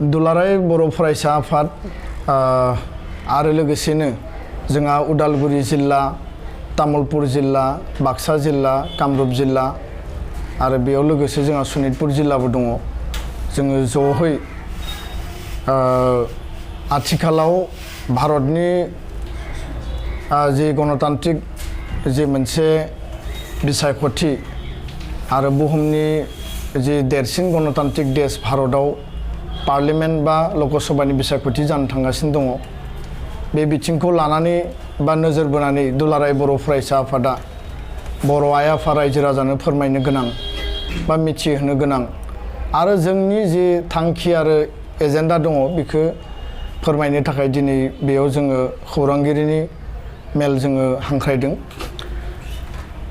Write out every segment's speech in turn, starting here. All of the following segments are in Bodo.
दुलाराय बर' फरायसा आफाद आरो लोगोसेनो जोंहा उदालगुरि जिल्ला, तामुलपुर जिल्ला, बाक्सा जिल्ला, कामरुप जिल्ला आरो बेयाव लोगोसे जोंहा सनितपुर जिल्लाबो दङ। जोङो ज'है आथिखालाव भारतनि जि गणतान्त्रिक जि मोनसे बिसायख'थि आरो बुहुमनि जि देरसिन गणतान्त्रिक देश भारताव पार्लियामेन्ट बा लकसभानि बिसायख'थि जानो थांगासिनो दङ। बे बिथिंखौ लानानै बा नोजोर बोनानै दुलाराय बर' फरायसा आफादा बर' आइ आफा रायजो राजानो फोरमायनो गोनां बा मिथिहोनो गोनां आरो जोंनि जि थांखि आरो एजेन्डा दङ बेखौ फोरमायनो थाखाय दिनै बेयाव जोङो खौरांगिरिनि मेल जोङो हांख्रायदों।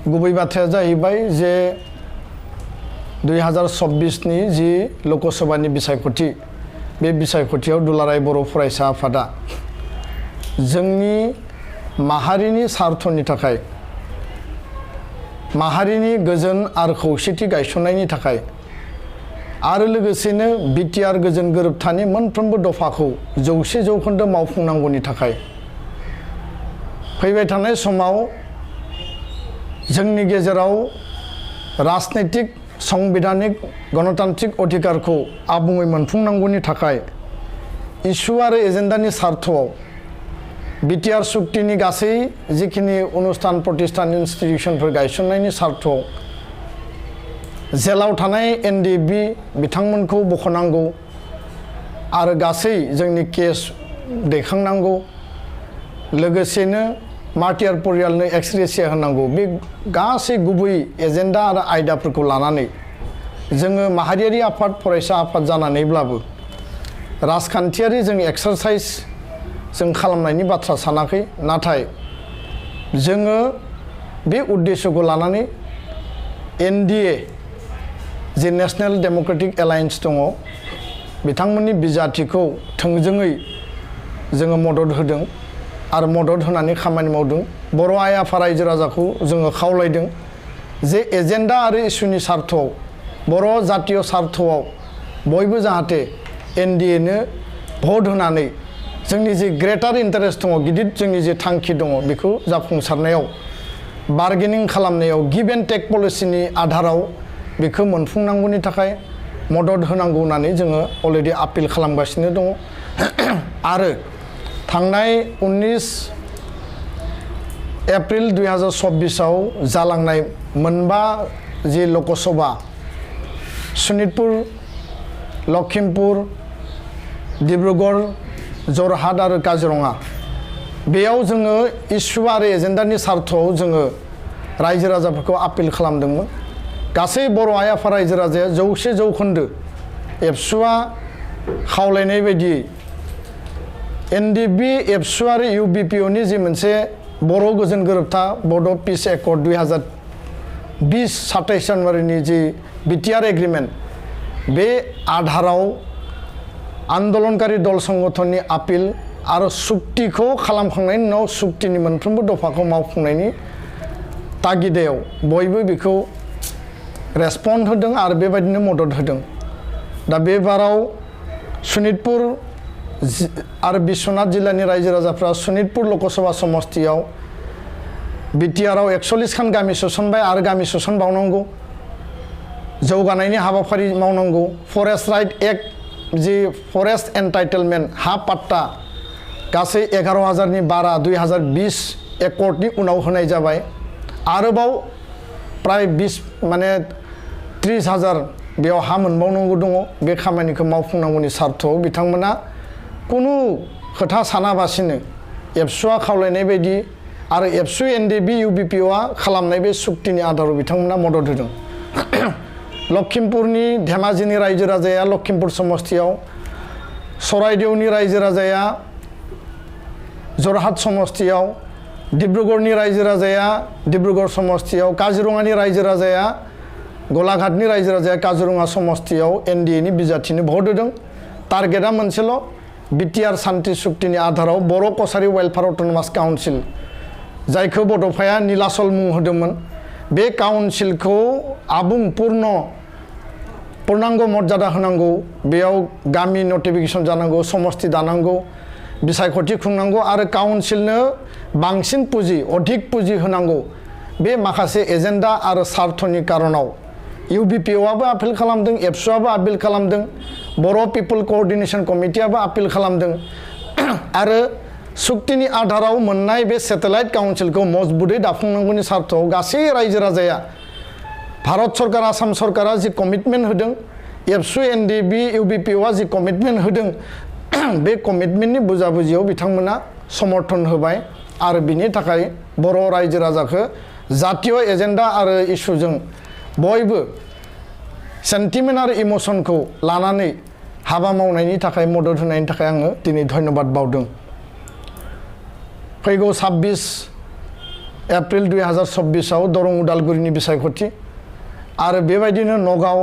गुबै बाथ्राया जाहैबाय जे 2024 नि जि लकसभानि बिसायख'थि बे बिसायख'थियाव दुलाराय बर' फरायसा आफादा जोंनि माहारिनि सार्थनि थाखाय माहारिनि गोजोन आरो खौसेथि गायसननायनि थाखाय आरो लोगोसेनो बिटिआर गोजोन गोरोबथानि मोनफ्रोमबो दफाखौ 100% मावफुंनांगौनि थाखाय फैबाय थानाय समाव जोंनि गेजेराव राजनैतिक संविधानिक गणतान्त्रिक अधिकारखौ आबुङै मोनफुंनांगौनि थाखाय इस्यु आरो एजेन्डानि सार्थआव बिटिआर सुक्तिनि गासै जिखिनि अनुष्ठान प्रतिष्ठान इन्स्टिटिउसनफोर गायसननायनि सार्थआव जेलाव थानाय एनडिएफबि बिथांमोनखौ बख'नांगौ आरो गासै जोंनि केस दैखांनांगौ, लोगोसेनो मार्टियार परियालनो एक्सग्रेसिया होनांगौ। बे गासै गुबै एजेन्डा आरो आयदाफोरखौ लानानै जोङो माहारियारि आफाद फरायसा आफाद जानानैब्लाबो राजखान्थियारि जों एक्सारसाइज जों खालामनायनि बाथ्रा सानाखै, नाथाय जोङो बे उद्देश्यखौ लानानै एनडिए जि नेशनेल डेम'क्रेटिक एलायन्स दङ बिथांमोननि बिजाथिखौ थोंजोङै जोङो मदद होदों आरो मदद होनानै खामानि मावदों। बर' आइ आफा रायजो राजाखौ जोङो खावलायदों जे एजेन्डा आरो इस्युनि सार्थआव बर' जातीय सार्थआव बयबो जाहाथे एनडिएनो भट होनानै जोंनि जि ग्रेटार इन्टारेस्ट दङ, गिदिर जोंनि जि थांखि दङ बेखौ जाफुंसारनायाव बार्गेनिं खालामनायाव गिभ एन्ड टेक पलिसिनि आधाराव बेखौ मोनफुंनांगौनि थाखाय मदद होनांगौ होननानै जोङो अलरेडि आपिल खालामगासिनो दङ। आरो थांनाय 19 एप्रिल 2024 जालांनाय मोनबा जि लकसभा सनितपुर, लखिमपुर, डिब्रुगड़, जरहाट आरो काजिरङा बेयाव जोङो इस्यु आरो एजेन्डानि सार्थआव जोङो रायजो राजाफोरखौ आपिल खालामदोंमोन। गासै बर' आइ आफा रायजो राजाया 100% एबसुआ खावलायनाय बायदियै एनडिएफबि एबसु आरो इउबिपिअनि जि मोनसे बर' गोजोन गोरोबथा बड' पिस एकर्ड 2020-27 जानुवारिनि जि बिटिआर एग्रिमेन्ट बे आधाराव आन्दलनकारि दल संगठननि आपिल आरो सुक्तिखौ खालामखांनायनि उनाव सुक्तिनि मोनफ्रोमबो दफाखौ मावफुंनायनि तागिदायाव बयबो बेखौ रेसपन्ड होदों आरो बेबायदिनो मदद होदों। दा बे बाराव सनितपुर आरो बिश्वनाथ जिल्लानि रायजो राजाफ्रा सनितपुर लकसभा समस्तियाव बिटिआरआव 41 खान गामि सोसनबाय आरो गामि सोसनबावनांगौ, जौगानायनि हाबाफारि मावनांगौ। फरेस्ट राइट एक्ट जि फरेस्ट एन्टाइटेलमेन्ट हा पाट्टा गासै 11,000नि बारा 2020 एकर्डनि उनाव होनाय जाबाय। आरोबाव प्राय 30,000 बेयाव हा मोनबावनांगौ दङ। बे खामानिखौ मावफुंनांगौनि सार्थआव बिथांमोना कुनु खोथा सानाबासिनो एबसुआ खावलायनाय बायदि आरो एबसु एनडिएफबि इउबिपिअआ खालामनाय बे सुक्तिनि आधाराव बिथांमोना मदद होदों। लखिमपुरनि धेमाजिनि रायजो राजाया लखिमपुर समस्तियाव, सराइदेउनि रायजो राजाया जरहाट समस्तियाव, डिब्रुगड़नि रायजो राजाया डिब्रुगड़ समस्तियाव, काजिरङानि रायजो राजाया गलाघाटनि रायजो राजाया काजिरङा समस्तियाव एनडिएनि बिजाथिनो भट होदों। टार्गेटआ मोनसेल' बिटिआर सान्ति सुक्तिनि आधाराव बर' कसारि वेलफेयार अट'नमास काउन्सिल जायखौ बड'फाया नीलाचल मुं होदोंमोन बे काउन्सिलखौ आबुं पूर्ण पूर्णांग मर्यादा होनांगौ बेयाव गामि नटिफिकेशन जानांगौ समस्ति दानांगौ बिसायख'थि खुंनांगौ आरो काउन्सिलनो बांसिन पुजि अधिक पुजि होनांगौ बे माखासे एजेन्डा आरो सार्थनि कारणाव इउबिपिअआबो आपिल खालामदों एबसुआबो आपिल खालामदों बर' पिपल कोअर्डिनेशन कमिटियाबो आपिल खालामदों आरो सुक्तिनि आधाराव मोननाय बे सेटेलाइट काउन्सिलखौ मजबुतै दाफुंनांगौनि सार्थआव गासै रायजो राजाया भारत सरकार आसाम सरकारा जि कमिटमेन्ट होदों एबसु एनडिबि इउबिपिअआ जि कमिटमेन्ट होदों बे कमिटमेन्टनि बुजाबुजियाव बिथांमोना समर्थन होबाय आरो बिनि थाखाय बर' रायजो राजाखौ जातीय एजेन्डा आरो इस्युजों बयबो सेन्टिमेन्ट आरो इमसनखौ लानानै हाबा मावनायनि थाखाय मदद होनायनि थाखाय आङो दिनै धन्यबाद बावदों फैगौ 26 एप्रिल 2024 आव दरं उदालगुरिनि बिसायख'थि आरो बेबायदिनो नगाव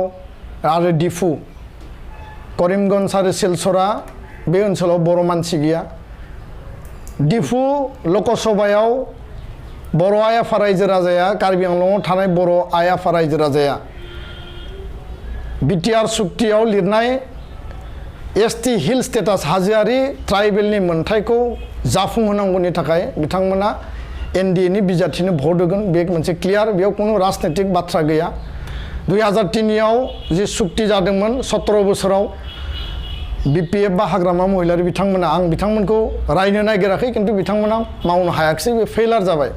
आरो डिफु करिमगन्ज आरो सिलचरा बे ओनसोलाव बर' मानसि गैया डिफु लकसभायाव बर' आइ आफा रायजो राजाया कार्बि आंलंआव थानाय बर' आइ आफा रायजो राजाया बिटिआर सुक्तियाव लिरनाय एसटि हिल स्टेटास हाजोआरि ट्राइबेलनि मोनथायखौ जाफुंहोनांगौनि थाखाय बिथांमोना एनडिएनि बिजाथिनो भट होगोन बे मोनसे क्लियार बेयाव कुनु राजनैतिक बाथ्रा गैया 2003 आव जि सुक्ति जादोंमोन 17 बोसोराव बिपिएफ बा हाग्रामा महिलारि बिथांमोना आं बिथांमोनखौ रायनो नागिराखै किन्तु बिथांमोना मावनो हायाखिसै बे फेलार जाबाय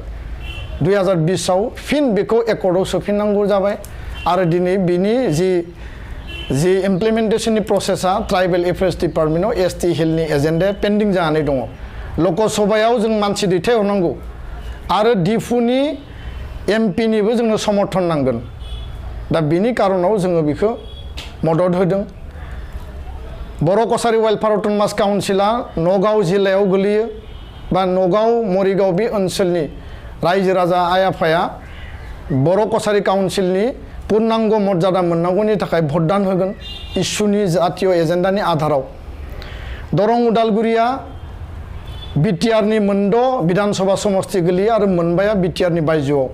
2020 आव फिन बेखौ एकर्डआव सोफिननांगौ जाबाय आरो दिनै बिनि जि इमप्लिमेन्टेशननि प्रसेसा ट्राइबेल एफेयार्स डिपार्टमेन्टआव एसटि हिलनि एजेन्डाया पेन्डिं जानानै दङ लकसभायाव जों मानसि दैथायहरनांगौ आरो डिफुनि एमपिनिबो जोंनो समर्थन नांगोन दा बिनि कारणाव जोङो बेखौ मदद होदों बर' कसारि वेलफेयार अट'नमास काउन्सिला नगाव जिल्लायाव गोलैयो बा नगाव मरिगाव बे ओनसोलनि रायजो राजा आइ आफाया बर' कसारि काउन्सिलनि पूर्णांग मर्यादा मोननांगौनि थाखाय भटदान होगोन इस्युनि जातीय एजेन्डानि आधाराव दरं उदालगुरिया बिटिआरनि मोनद' विधानसभा समस्ति गोलैयो आरो मोनबाया बिटिआरनि बायजोआव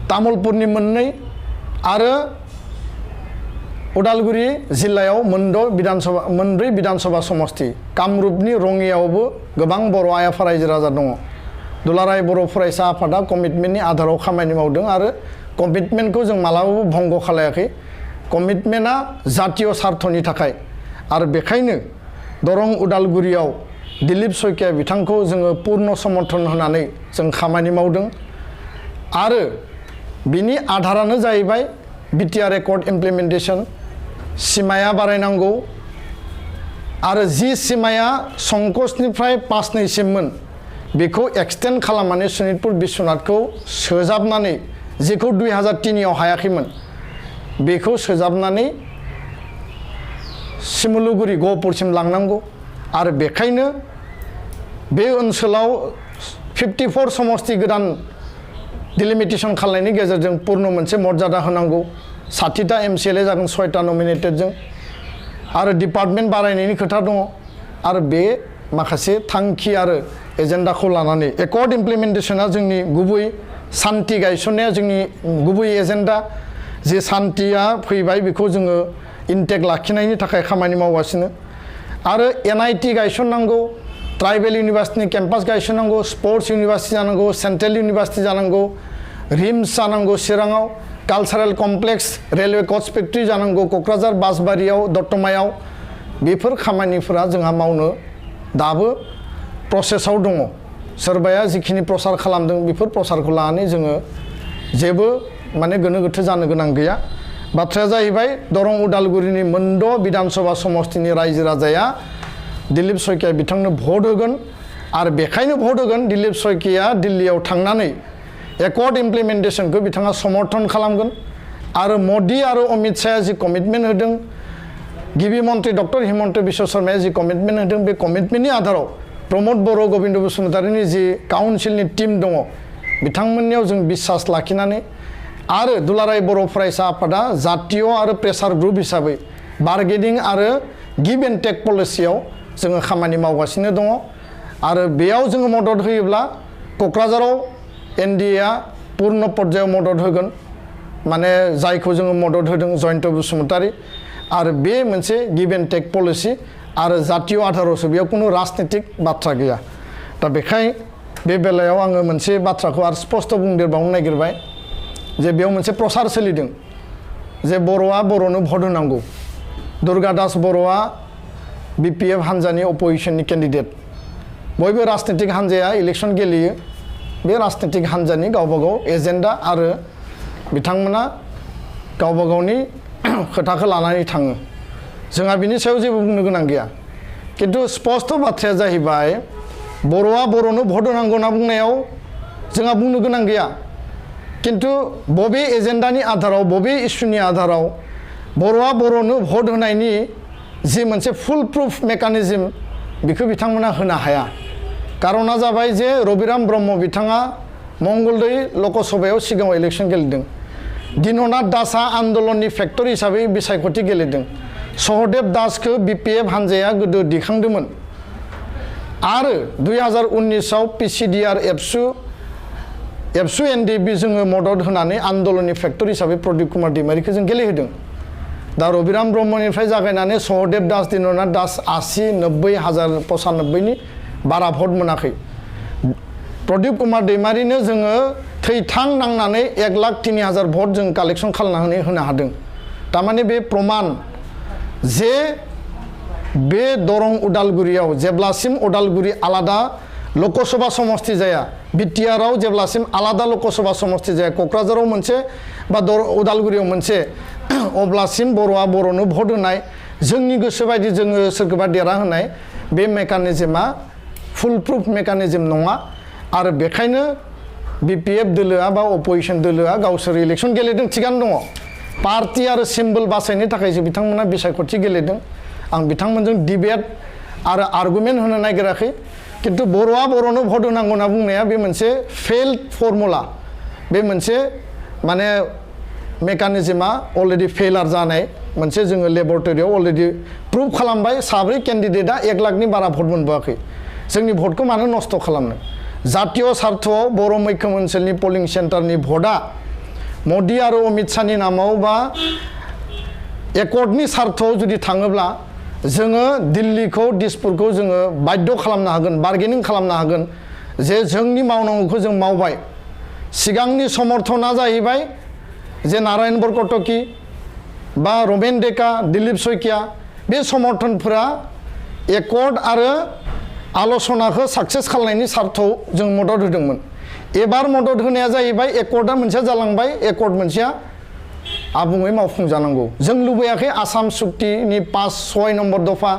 तामुलपुरनि मोननै आरो उदालगुरि जिल्लायाव मोनब्रै विधानसभा समस्ति कामरुपनि रङियावबो गोबां बर' आइ आफा रायजो राजा दङ दुलाराय बर' फरायसा आफादा कमिटमेन्टनि आधाराव खामानि मावदों आरो कमिटमेन्टखौ जों मालाबाबो भंग खालायाखै कमिटमेन्टआ जातीय सार्थनि थाखाय आरो बेखायनो दरं उदालगुरियाव दिलीप शइकिया बिथांखौ जोङो पूर्ण समर्थन होनानै जों खामानि मावदों आरो बिनि आधारानो जाहैबाय बिटिआर एकर्ड इमप्लिमेन्टेशन सिमाया बारायनांगौ आरो जि सिमाया संकसनिफ्राय 5-2सिममोन बेखौ एक्सटेन्ड खालामनानै सनितपुर बिश्वनाथखौ सोजाबनानै जेखौ 2003 आव हायाखैमोन बेखौ सोजाबनानै सिमुलुगुरि गहपुरसिम लांनांगौ आरो बेखायनो बे ओनसोलाव 54 समस्ति गोदान डिलिमिटेशन खालामनायनि गेजेरजों पूर्ण मोनसे मर्यादा होनांगौ 60टा एमसिएलए जागोन 6टा नमिनेटेडजों आरो डिपार्टमेन्ट बारायनायनि खोथा दङ आरो बे माखासे थांखि आरो एजेन्डाखौ लानानै एकर्ड इमप्लिमेन्टेशना जोंनि गुबै शान्ति गायसननाया जोंनि गुबै एजेन्डा जे शान्तिया फैबाय बेखौ जोङो इन्टेक लाखिनायनि थाखाय खामानि मावगासिनो आरो एनआईटी गायसननांगौ ट्राइबेल इउनिभार्सिटिनि केम्पास गायसननांगौ स्पर्ट्स इउनिभार्सिटि जानांगौ सेन्ट्रेल इउनिभार्सिटि जानांगौ रिम्स जानांगौ चिराङाव cultural complex railway coach factory जानांगौ क'क्राझार बासबारियाव दतमायाव बेफोर खामानिफोरा जोंहा मावनो दाबो प्रसेसआव दङ सोरबाया जिखिनि प्रसार खालामदों बेफोर प्रसारखौ लानानै जोङो जेबो माने गोनो गोथो जानो गोनां गैया बाथ्राया जाहैबाय दरं उदालगुरिनि मोनद' विधानसभा समस्तिनि रायजो राजाया दिलीप शइकिया बिथांनो भट होगोन आरो बेखायनो भट होगोन दिलीप शइकिया दिल्लीयाव थांनानै एकर्ड इमप्लिमेन्टेशनखौ बिथाङा समर्थन खालामगोन आरो मोदी आरो अमित शाहया जि कमिटमेन्ट होदों गिबि मन्त्रि डक्टर हिमन्त बिश्व शर्माया जि कमिटमेन्ट होदों बे कमिटमेन्टनि आधाराव प्रमोद बर' गोविन्द बसुमतारीनि जि काउन्सिलनि टीम दङ बिथांमोननियाव जों बिश्वास लाखिनानै आरो दुलाराय बर' फरायसा आफादा जातीय आरो प्रेसार ग्रुप हिसाबै बार्गेनिं आरो गिभ एन्ड टेक पलिसियाव जोङो खामानि मावगासिनो दङ आरो बेयाव जोङो मदद होयोब्ला क'क्राझाराव एनडिएआ पूर्ण पर्यायाव मदद होगोन माने जायखौ जोङो मदद होदों जयन्त बसुमतारी आरो बे मोनसे गिभ एन्ड टेक पलिसि आरो जातीय आधारावसो बेयाव कुनु राजनीतिक बाथ्रा गैया दा बेखाय बे बेलायाव आङो मोनसे बाथ्राखौ आरो स्पष्ट बुंदेरबावनो नागिरबाय जे बेयाव मोनसे प्रसार सोलिदों जे बर'आ बर'नो भट होनांगौ दुर्गा दास बर'आ BPF हान्जानि अपोजिशननि केन्डिडेट बयबो राजनीतिक हान्जाया इलेक्सन गेलेयो बे राजनीतिक हान्जानि गावबा गाव एजेन्डा आरो बिथांमोना गावबा गावनि खोथाखौ लानानै थाङो जोंहा बिनि सायाव जेबो बुंनो गोनां गैया किन्तु स्पष्ट बाथ्राया जाहैबाय बर'आ बर'नो भट होनांगौ होनना बुंनायाव जोंहा बुंनो गोनां गैया किन्तु बबे एजेन्डानि आधाराव बबे इस्युनि आधाराव बर'आ बर'नो भट होनायनि जि मोनसे फुल प्रुफ मेकानिजम बेखौ बिथांमोना होनो हाया कारना जाबाय जे रबिराम ब्रह्म बिथाङा मंगलदै लकसभायाव सिगाङाव इलेक्सन गेलेदों दिननाथ दासआ आन्दलननि फेक्टर हिसाबै बिसायख'थि गेलेदों सहदेब दासखौ BPF हान्जाया गोदो दिखांदोंमोन आरो 2019आव PCDR एबसु NDB जोङो मदद होनानै आन्दलननि फेक्टर हिसाबै प्रदीप कुमार दैमारिखौ जों गेलेहोदों दा रबिराम ब्रह्मनिफ्राय जागायनानै सहदेब दास दिननाथ दास 80-90,095 नि बारा भट मोनाखै प्रदीप कुमार दैमारिनो जोङो थैथां नांनानै 1,03,000 भट जों कालेक्शन खालामनानै होनो हादों तारमाने बे प्रमाण जे बे दरं उदालगुरियाव जेब्लासिम उदालगुरि आलादा लकसभा समष्टि जाया बिटिआरआव जेब्लासिम आलादा लकसभा समष्टि जाया क'क्राझाराव मोनसे बा उदालगुरियाव मोनसे अब्लासिम बर'आ बर'नो भट होनाय जोंनि गोसो बायदि जोङो सोरखौबा देरा होनाय बे मेकानिजमा फुल प्रुफ मेकानिजम नङा आरो बेखायनो BPF दोलोआ बा अपोजिशन दोलोआ गावसोर इलेक्सन गेलेदों थिगानो दङ पार्टी आरो सिम्बल बासायनो थाखायसो बिथांमोना बिसायख'थि गेलेदों आं बिथांमोनजों डिबेट आरो आर्गुमेन्ट होनो नागिराखै किन्तु बर'आ बर'नो भट होनांगौ होनना बुंनाया बे मोनसे फेल्ड फर्मुला बे मोनसे माने मेकानिजमा अलरेडि फेलार जानाय मोनसे जोङो लेबरेटरियाव अलरेडि प्रुभ खालामबाय साब्रै केन्डिडेटआ 1 लाखनि बारा भट मोनबोआखै जोंनि भटखौ मानो नस्थ' खालामनो जातीय सार्थआव बर' मैखोम ओनसोलनि पलिं सेन्टारनि भटआ मदि आरो अमित शाहनि नामाव बा एकर्डनि सार्थआव जुदि थाङोब्ला जोङो दिल्लीखौ दिसपुरखौ जोङो बाध्य खालामनो हागोन बार्गेनिं खालामनो हागोन जे जोंनि मावनांगौखौ जों मावबाय सिगांनि समर्थना जाहैबाय जे नारायण बरकटकि बा रमेन डेका दिलीप शइकिया बे समर्थनफोरा एकर्ड आरो आल'सनाखौ साक्सेस खालामनायनि सार्थआव जों मदद होदोंमोन एबार मदद होनाया जाहैबाय एकर्डआ मोनसेया जालांबाय एकर्ड मोनसेया आबुङै मावफुंजानांगौ जों लुबैयाखै आसाम सुक्तिनि 5-6 नम्बर दफा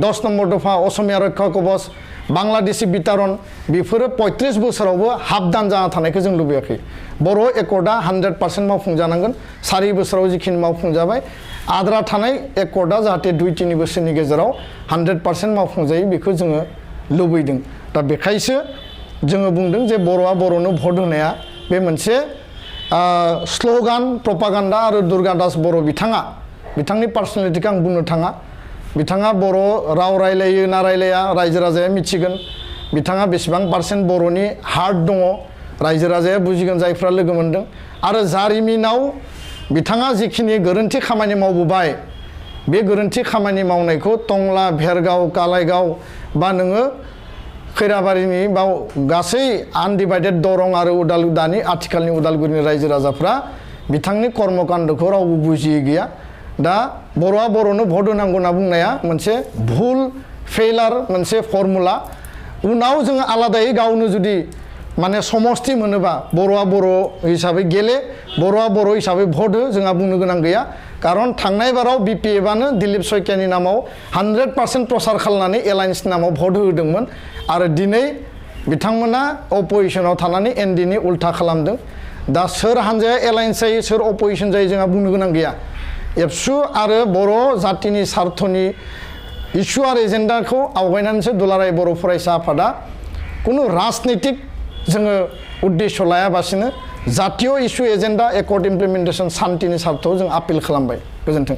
10 नम्बर दफा असमिया रक्षा कवच बांलादेशी बिटारन बेफोरो 35 बोसोरावबो हाबदान जाना थानायखौ जों लुबैयाखै बर' एकर्डआ 100% मावफुंजानांगोन 4 बोसोराव जिखिनि मावफुंजाबाय आद्रा थानाय एकर्डआ जाहाथे 2-3 बोसोरनि गेजेराव 100% मावफुंजायो बेखौ जोङो लुबैदों दा बेखायसो जोङो बुंदों जे बर'आ बर'नो भट होनाया बे मोनसे स्ल'गान प्रपागान्डा आरो दुर्गा दास बर' बिथांनि पार्सनेलिटिखौ आं बुंनो थाङा बिथाङा बर' राव रायलायो ना रायलाया रायजो राजाया मिथिगोन बिथाङा बेसेबां पार्सेन्ट बर'नि हार्ट दङ रायजो राजाया बुजिगोन जायफ्रा लोगो मोनदों आरो जारिमिनाव बिथाङा जिखिनि गोरोन्थि खामानि मावबोबाय बे गोरोन्थि खामानि मावनायखौ टंला भेरगाव कालाइगाव बा नोङो खैराबारिनि बा गासै आनडिभाइडेड दरं आरो दानि आथिखालनि उदालगुरिनि रायजो राजाफ्रा बिथांनि कर्मकाण्डखौ रावबो बुजियै गैया दा बर'आ बर'नो भट होनांगौ होनना बुंनाया मोनसे भुल फेलार मोनसे फर्मुला उनाव जोङो आलादायै गावनो जुदि माने समष्टि मोनोबा बर'आ बर' हिसाबै गेले बर'आ बर' हिसाबै भट हो जोंहा बुंनो गोनां गैया कारन थांनाय बाराव BPFआनो दिलीप शइकियानि नामाव 100% प्रसार खालामनानै एलायन्सनि नामाव भट होदोंमोन आरो दिनै बिथांमोना अपोजिशनाव थानानै NDनि उल्था खालामदों दा सोर हान्जाया एलायन्स जायो सोर अपोजिशन जायो जोंहा बुंनो गोनां गैया एबसु आरो बर' जातिनि सार्थनि इस्यु आरो एजेन्डाखौ आवगायनानैसो दुलाराय बर' फरायसा आफादा कुनु राजनीतिक जोङो उद्देश्य लायाबासिनो जातीय इस्यु एजेन्डा एकर्ड इमप्लिमेन्टेसन सान्तिनि सार्थआव जों आपिल खालामबाय गोजोन्थों।